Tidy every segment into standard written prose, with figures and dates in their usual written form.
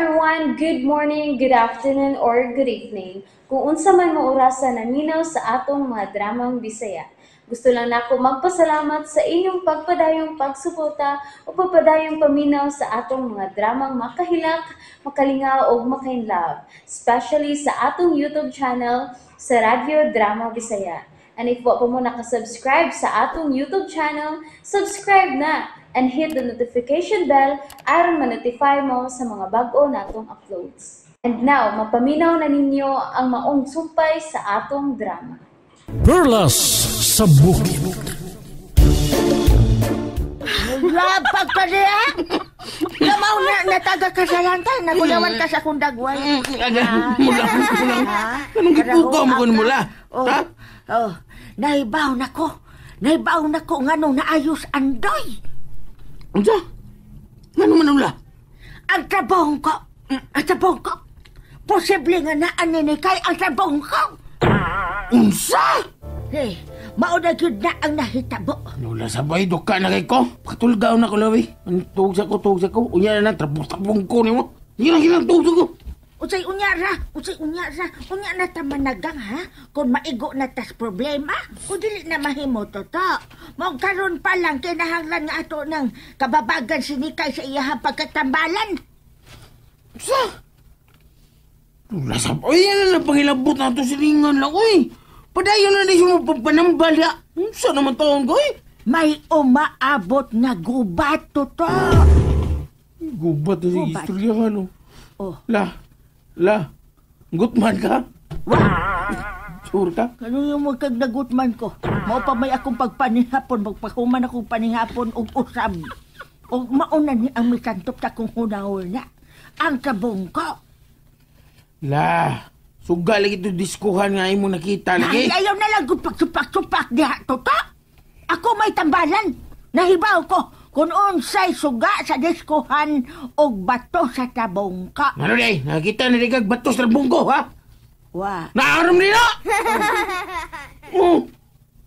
everyone! Good morning, good afternoon, or good evening. Kung unsa man mo orasa naminaw sa atong mga dramang Bisaya. Gusto lang nako magpasalamat sa inyong pagpadayong pagsuporta o pagpadayong paminaw sa atong mga dramang makahilak, makalingaw ug makainlove, especially sa atong YouTube channel sa Radyo Drama Bisaya. And if wa pa mo nakasubscribe sa atong YouTube channel, subscribe na and hit the notification bell aron ma-notify mo sa mga bag-o natong uploads. And now, mapaminaw na ninyo ang maong sumpay sa atong drama. Perlas sa Bukid. Lapag ka diha! Lamaw na nataga ka sa lantan. Nagunawan ka sa akong dagway. Mula, mula. Anong gipukaw mo kun mula? Oh, Ha? oh, nahibaw na ko. Nahibaw na ko nga nung naayos andoy. Unsa? Ngano man ula? Ang trabaho ko. Ang trabaho ko. Posible nga naan ni kay ang trabaho ko. Unsa? Eh, mauna gyud na ang nahitabo. Lola sabay, duka na kay ko. Pakatulgaw na ko, lawi. Ang tuog sa ko, tuog sa ko. Unya na lang, trabong-trabong ko nimo. Hirang, hirang, tuog sa ko. Unsay unya ra, unsay unya ra, unya na ta managang ha. Kung maigo na tas problema, kung dili na mahimo toto. Mao karon pa lang kinahanglan nga ato ng kababagan si Nikay sa iyahang pagkatambalan. Unsa? Lola sabay, yan na lang pangilabot na ito silingan lang, uy. Padayon na di siya mapapanambal, ya. Unsa naman taon ko, uy? May umaabot nga gubat toto. Gubat na si Gubat. istorya ka, no? Oh, La, la, gutman ka? wa. Sure ka? Kano yung magkagdagutman ko? Mao pa may akong pagpanihapon, magpahuman akong panihapon og usab. Og mauna ni ang misantop sa akong hunahuna. Ang kabong ko. La, suga lagi ito diskuhan nga imo nakita lagi. Ay, ayaw na lang kung pagsupak-supak diha, toto. Ako may tambalan. Nahibaw ko kung unsay suga sa diskuhan og bato sa tabong ka. Ano day? Nakita na di kag bato sa bungko, ha? Wa. Naaram din na! Oh,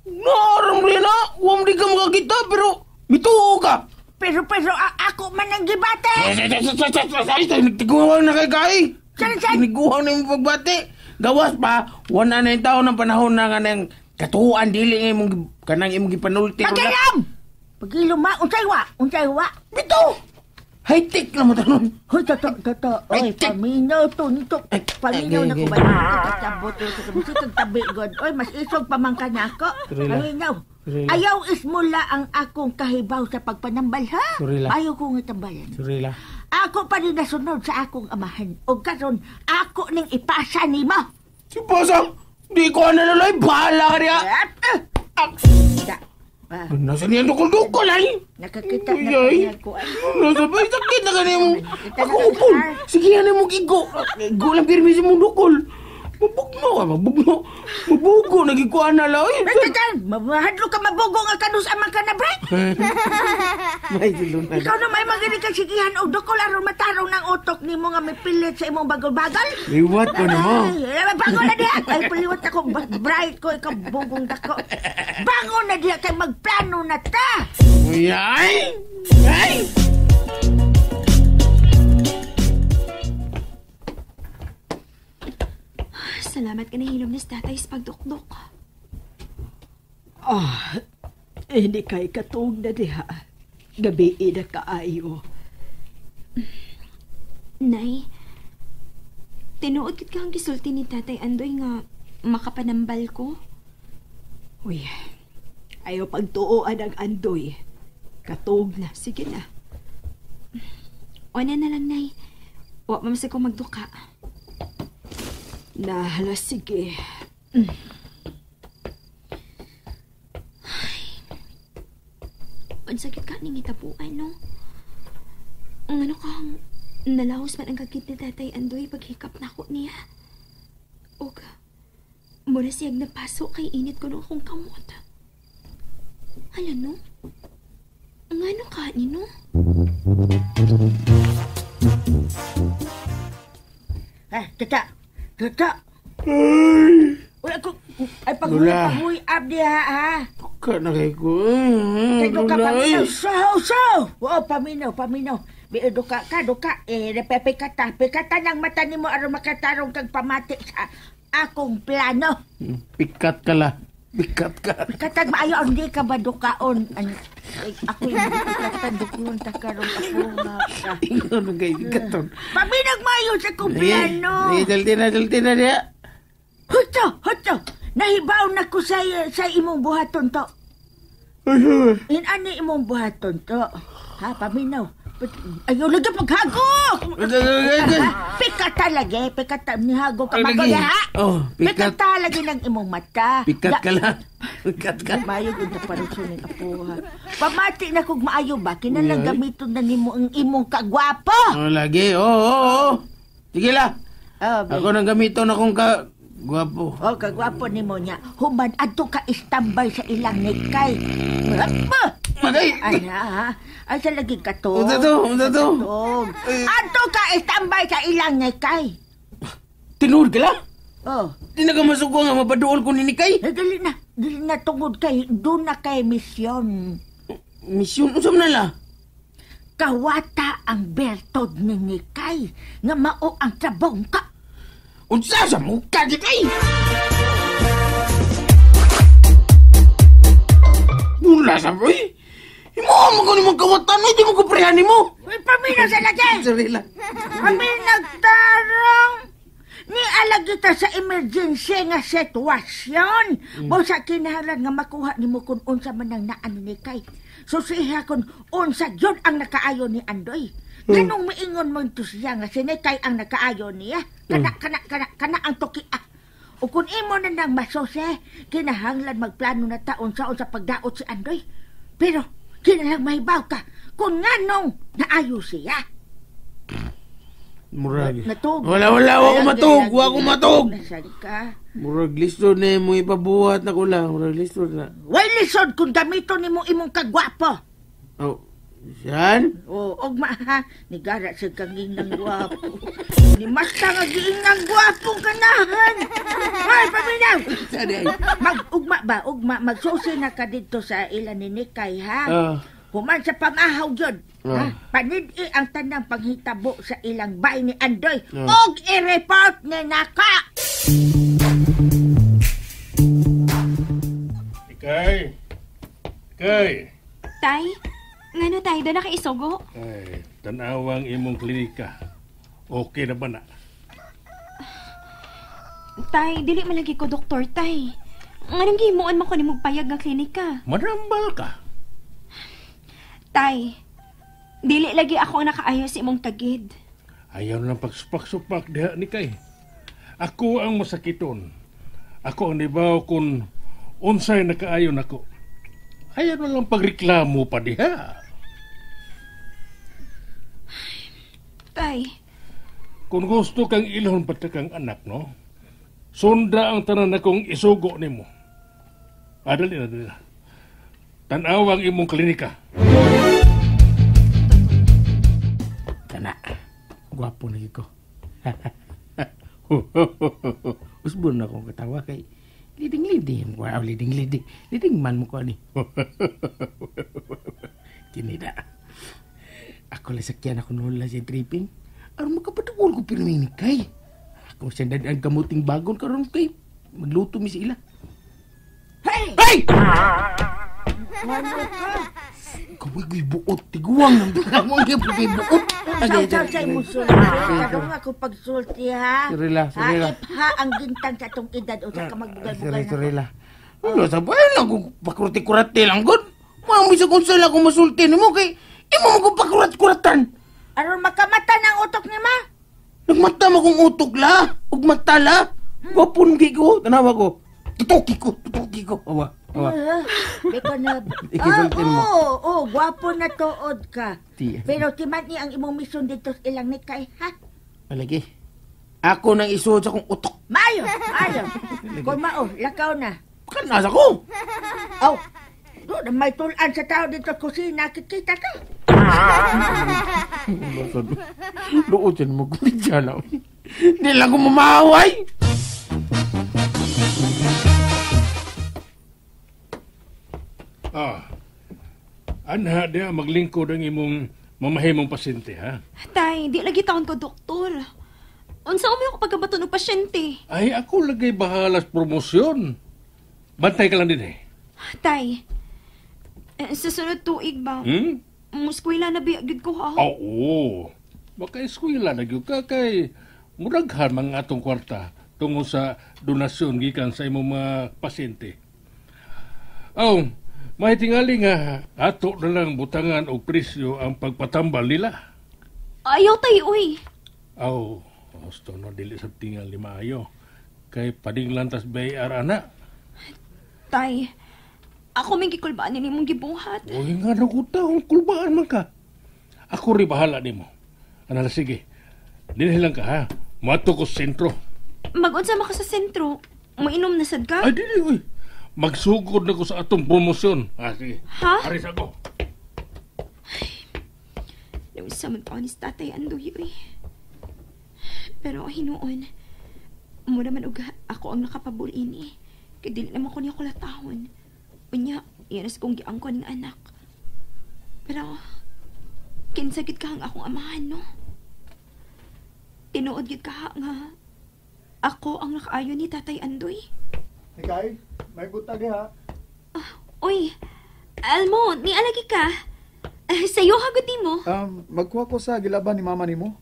naaram din na! Huwag di ka makakita pero mituo ka! Pero pero ako man ang gibate. Nagtiguan na kay kay! Saan, saan? Tiniguan na yung pagbati! Gawas pa, wala na yung tao ng panahon na kanang katuan dili nga imong kanang imong gipanulti. Pagilom! Pagilom ma, unsay wa? Unsay wa? Bito! High-tech na mo tanon. Hoy, toto, toto. Ay, Oy, tik. paminaw to, nito. Ay, Paminaw ay, na ko ay, ba? Katabot ko sa kag tabi god. Oy, mas isog pa man ka na ako. Sorry lang. Paminaw. Sorry lang. Ayaw ismula ang akong kahibaw sa pagpanambal, ha? Sorry lang. Ayaw ko nga tambalan. Sorry lang. Ako pa rin nasunod sa akong amahan. O karon ako ning ipasa nimo. Si Pasa, di ko na nalay, bahala ka niya. Ah, Da. Ah, Nasa niya dukol-dukol ay. nakakita na Ay, kaya ko. Ay. Nasa ba, sakit na ka niya mo. Nakita na Ako ka, upol. sir. Sige na mo gigo. Gigo lang pirmi sa mong dukol. Mabugno ka, mabugno. Mabugo, nagikuan na lang. Ay, Ay, ay, Mahadlo ka mabugo nga kanus amang ka na, bre. May silunan. Ikaw na may magaling kang sigihan og dukol aron matarong ng utok nimo nga may pilit sa imong bagol-bagal. Liwat ko na mo. Ay, bangon na diha. Ay, paliwat ako. Bright ko, ikaw bugong dako. Bangon na diha kay magplano na ta. Ay, ay! Ay! Salamat ka nahilom ni tatay sa pagdukdok. Ah, hindi kay katong na diha. Gabi na kaayo. Nay, tinuod kit kang gisulti ni Tatay Andoy nga makapanambal ko. Uy, ayaw pagtuoan ang andoy. Katong na, sige na. Ona na lang, Nay. Wa man sa ko magduka. Nahala, sige. Unsa gid ka ning hitabuan, no? Ang ano kang nalahos man ang gagit ni Tatay Andoy paghikap nako niya. Og mura siyag napaso kay init ko nung akong kamot. Hala, no? Ngano ka ni, no? Ah, tata. Tata. Wala ko. Ay, paghuy, Lola. paghuy up diha, ha? Ka na kay ko. Kay ka Lola, ay. paminaw. So, so. Oo, paminaw, paminaw. Duka ka, duka. Pikata. Pikata ng mata nimo aron makatarong kag pamati sa akong plano. Pikat ka la. Pikat ka. Pikatag maayo ang di ka ba dukaon. Ako yung pikatan dukuon ta karon ako nga. Ingon man kay pikaton. Paminag maayo sa akong plano. Sige, dalti na diya. Huto, huto. Nahibaw na ko sa imong buhaton to. Inani imong buhaton to. Ha, paminaw. Ayaw lagi paghagok! Pikata lagi, pikata. Nihago ka magod, ha? Oh, pikat. Pikata lagi ng imong mata. Pikat ka lang. Pikat ka. Maayo gud na paruso ning apo, ha. Pamati na kog maayo ba? Kinalang gamiton na nimo ang imong kagwapo. Oh, lagi. Oo. Sige la. Oh, ako nang gamiton akong kagwapo. Oh, kagwapo nimo niya. Human adto ka istambay sa ilang nikay. Magay. Ay, ha? Ay, sa lagi ka to. Unsa to? Adto ka istambay sa ilang nikay. Tinuod ka lang? Oh. Di na ka masuko nga mapaduol ko ni nikay. Eh, dili na tungod kay doon na kay misyon. Misyon? Unsa man la? Kawata ang bertod ni nikay nga mao ang trabong ka. Unsa sa muka di kay? Wala sa boy. Imo mo ko nimong kawatan, di mo ko prehan nimo. Uy, paminaw sa lagi. Sorry lang. Paminaw tarong. Ni alagi ta sa emergency nga sitwasyon. Busa kinahanglan nga makuha nimo kun unsa man ang naan ni kay. Susiha kun unsa gyud ang nakaayo ni Andoy. Ganong miingon man to siya nga si Nikay ang nakaayo niya. Kana ang tuki ah. O kung imo na nang masose, kinahanglan magplano na taon sa pagdaot si Andoy. Pero kinahanglan mahibaw ka kung nganong naayo siya. Murag. Matug. Wala, wa ko matug. Murag lisod na mo ipabuhat na ko lang. Murag lisod na. Way lisod kung gamiton nimo imong kagwapo. Oh. Yan? Oo, ugma ha. Nigara sa kanging ng gwapo. Ni masta nga giing ng gwapo kanahan. Ay, paminaw! Mag-ugma ba? Ugma. Magsusi na ka dito sa ilan ni Nikay, ha? Human sa pamahaw yun. Ha? Panid-i ang tanang panghitabo sa ilang bay ni Andoy. Og i-report ni Naka! Ikay! Ikay! Tay? Ngano tayo doon nakaisugo? Ay, tanawang imong klinika. Okay na ba na? Tay, dili malagi ko, doktor, tay. Nganong gihimuon man ko nimong payag nga klinika? Marambal ka. Tay, dili lagi ako ang nakaayo sa imong tagid. Ayaw na pagsupak-supak diha ni kay. Ako ang masakiton. Ako ang nibaw kung unsay nakaayo nako. Ayaw na lang pagreklamo pa diha. Tay. Kung gusto kang ilhon pati kang anak, no? Sunda ang tanan akong isugo nimo. Adali na. Tan-awang imong klinika. Kana. Gwapo na ko. Usbon na akong katawa kay leading-leading. Wow, leading-leading. Leading man mo ko ni. Kinida. Ako lang sakyan ako noon lang sa tripping. Aron makapaduol ko pirmi ni kay. Ako siya ang kamuting bagon karon kay magluto mi sila. Hey! Hey! Ano ka? Kaway buot tiguang nang tiguang gyud buot. Sa imong sulti. Karon ako pagsulti ha. Sorry la. Ha ang gintang sa atong edad usa ka magbugal-bugal. Sorry la. Ano sa bayan lang kung pakurti-kurati lang gud. Mao sa kung sila kung masulti nimo kay imo mo kung pakurat-kuratan. Aron makamata ng utok ni ma. Nagmata mo kong utok la, ug mata la. Gwapon kay ko, tanawa ko. Tutuki ko. Awa. Biko na. Oo, gwapo na tuod ka. Pero timan ni ang imong misyon dito sa ilang nikay, ha? Malagi. Ako nang isuod sa akong utok. Maayo. Kung mao, lakaw na. Kanasa ko. Aw, doon may tulan sa tao dito sa kusina. Kikita ka. Doon siya naman kumidya na. Hindi lang ko mamaway. Anha diha maglingkod ang imong Mamahimong pasyente, ha? Tay, di lagi taon ko doktor. Unsa umi ako pagkabaton og pasyente? Ay, ako lagay bahala sa promosyon. Bantay ka lang din eh. Tay, sa sunod tuig ba? Muskwela na biya gyud ko ha. Oo. Baka eskwela na gyud ka kay muraghan mga atong kwarta tungod sa donasyon gikan sa imong mga pasyente. Aw, mahitingali nga ato na lang butangan og presyo ang pagpatambal nila. Ayaw tay, uy. Aw, gusto no dili sa tingal ni maayo. Kay padinglan tas BIR ana. Tay, ako may gikulbaan ni imong gibuhat. Uy nga naguta, kulbaan man ka. Ako ri bahala nimo. Ana sige. Dinhi lang ka ha. Moadto ko sa sentro. Mag-unsa man ka sa sentro? Moinom na sad ka? Ay dili uy. Magsugod na ko sa atong promosyon. Ah, sige. Ha? Aris ako. Naunsa man pa ni Tatay Andoy uy. Pero hinuon, mura man og ako ang nakapabor ini. Kay dili naman ko niya kulatahon. Unya, iyan kong giangkon ng anak. Pero, kinsa gid ka ang akong amahan, no? Tinuod gid ka nga ako ang nakaayo ni Tatay Andoy. Ikay, may buta diha. Uy, Almo, nialagi ka. Sayo hagod nimo. Magkuha ko sa gilaban ni mama nimo.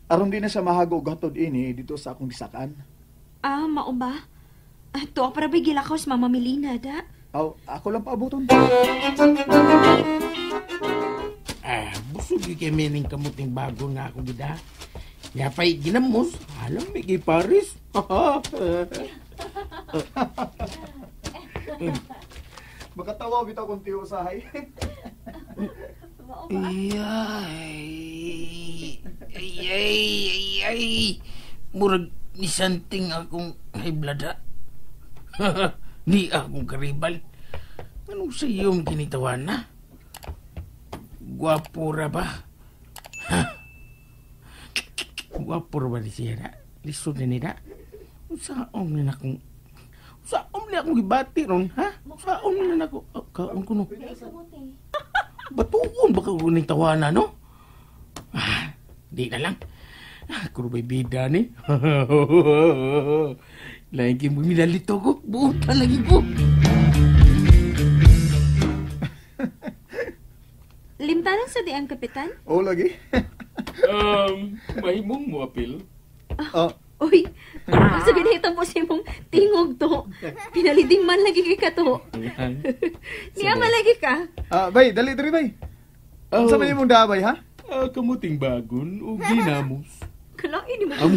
Aron di na siya mahago og hatod ini dito sa akong gisakan. Ah, mao ba? Tuwa para ba'y gilakaw sa Mama Melina, da? Aw, ako lang paabuton. Ah, busog gyud kay mening kamuting bago nga ako gid ha. Nga pa'y ginamos, alam may kay Paris. Makatawa bitaw kung tiyo usahay. Ay, ay, ay, ay, ay. Murag nisanting akong high blood ha. Ni akong karibal. Anong sa iyong kinitawan na? Gwapo ra ba? Ha? Gwapo ra ba ni siya na? Lisod na nila? Saong na akong... Saong na akong gibati ron, ha? Saong na ako... Oh, kaon ko no. Batuon ba ka kuning tawana, no? Ah, di na lang. Ako ba'y bida ni? Lagi mo minalito ko. Buutan lagi ko. Limtanan sa di ang kapitan? Oo, lagi. Mahimong mo apil. Uy, ang sa ganito po si mong tingog to. Pinaliding man lagi kay ka to. Niya man lagi ka. Bay, dali, dali, bay. Oh. Unsa man imong dabay, ha? Kamuting bagon o ginamos. Kalain ni mo to.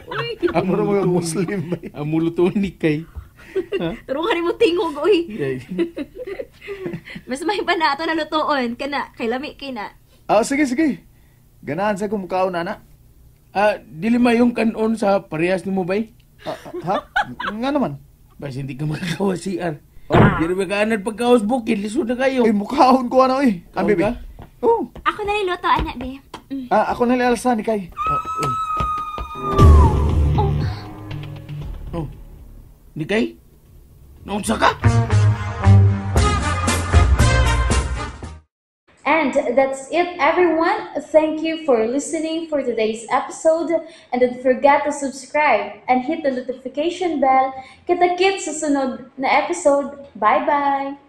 Uy. Amo ra mga Muslim, bay. Amo luto ni kay. Turungan ni mo tingog, uy. Mas may pa na ato na lutoon. Kana, kay lami kay na. Sige, sige. Ganahan sa kumukaon, ana. Dili mayong kanon sa parehas nimo bay? Ha? Nga naman. Bas hindi ka makakawa CR. Di rin makaanad pagkaos bukid, lisod na kayo. Eh, mukhaon ko ano eh. Kaon ka? Oo. Ako na niluto, anak, be. Ako na lialsa ni Kay. Oh. Ni Kay? Naunsa ka? And that's it, everyone. Thank you for listening for today's episode. And don't forget to subscribe and hit the notification bell. Kita-kits sa sunod na episode. Bye-bye!